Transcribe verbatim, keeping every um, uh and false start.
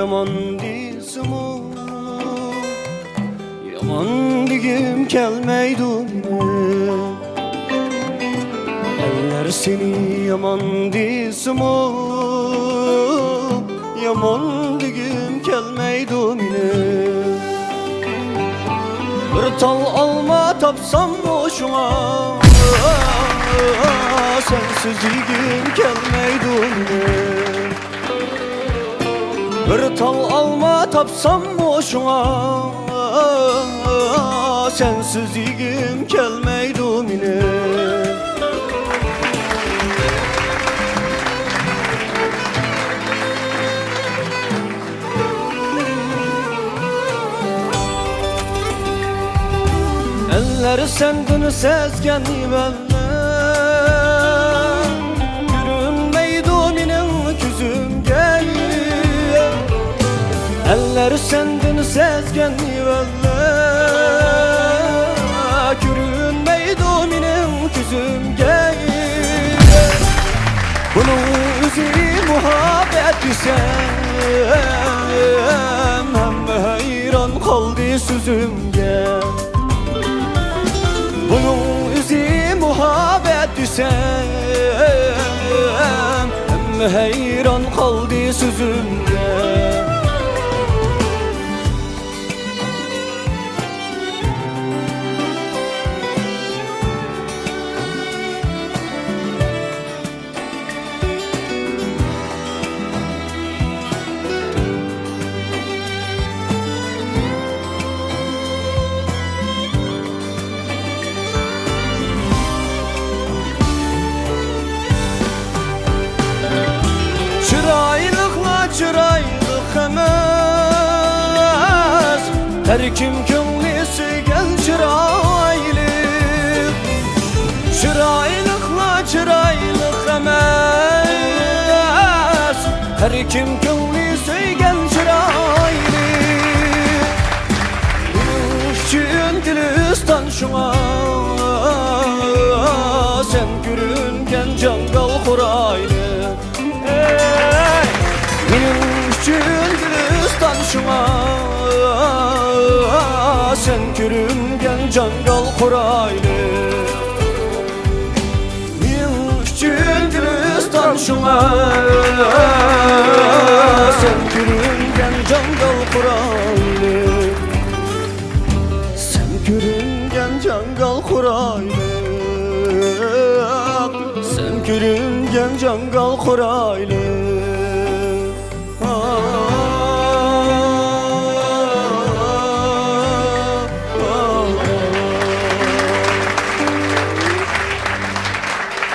يامان دېسىمۇ، يامان دېگۈم كەلمەيدۇ مېنىڭ. ئەللەر سېنى يامان دېسىمۇ، يامان دېگۈم كەلمەيدۇ مېنىڭ. بىر تال ئالما تاپساممۇ شۇڭا، سەنسىز يېگۈم كەلمەيدۇ مېنىڭ. بىر تال ئالما تاپساممۇ شۇڭا، سەنسىز يېگۈم كەلمەيدۇ مېنىڭ. ئەللەر سەندىن سەزگەن ئەۋەللەر، كۆرۈنمەيدۇ مېنىڭ كۆزۈمگە. ئەللەر سەندىن سەزگەن ئەۋەللەر، كۆرۈنمەيدۇ مېنىڭ كۆزۈمگە. بۇنىڭ ئۆزى مۇھەببەت دېسەم، ھەممە ھەيران قالدى سۆزۈمگە. بۇنىڭ ئۆزى مۇھەببەت دېسەم، ھەممە ھەيران قالدى سۆزۈمگە. چىرايلىقلار چىرايلىق ئەمەس، ھەر كىم كۆڭلى سۆيگەن چىرايلىق. چىرايلىقلار چىرايلىق ئەمەس، ھەر كىم كۆڭلى سۆيگەن چىرايلىق. مېنىڭ ئۈچۈن گۈلىستان شۇڭا، سەن كۆرۈنگەن جاڭگال قورايلىق. ئەي، مېنىڭ ئۈچۈن گۈلىستان شۇڭا، سەن كۆرۈنگەن جاڭگال قورايلىق. مېنىڭ ئۈچۈن گۈلىستان شۇڭا، سەن كۆرۈنگەن جاڭگال قورايلىق. سەن كۆرۈنگەن جاڭگال قورايلىق، سەن كۆرۈنگەن جاڭگال قورايلىق.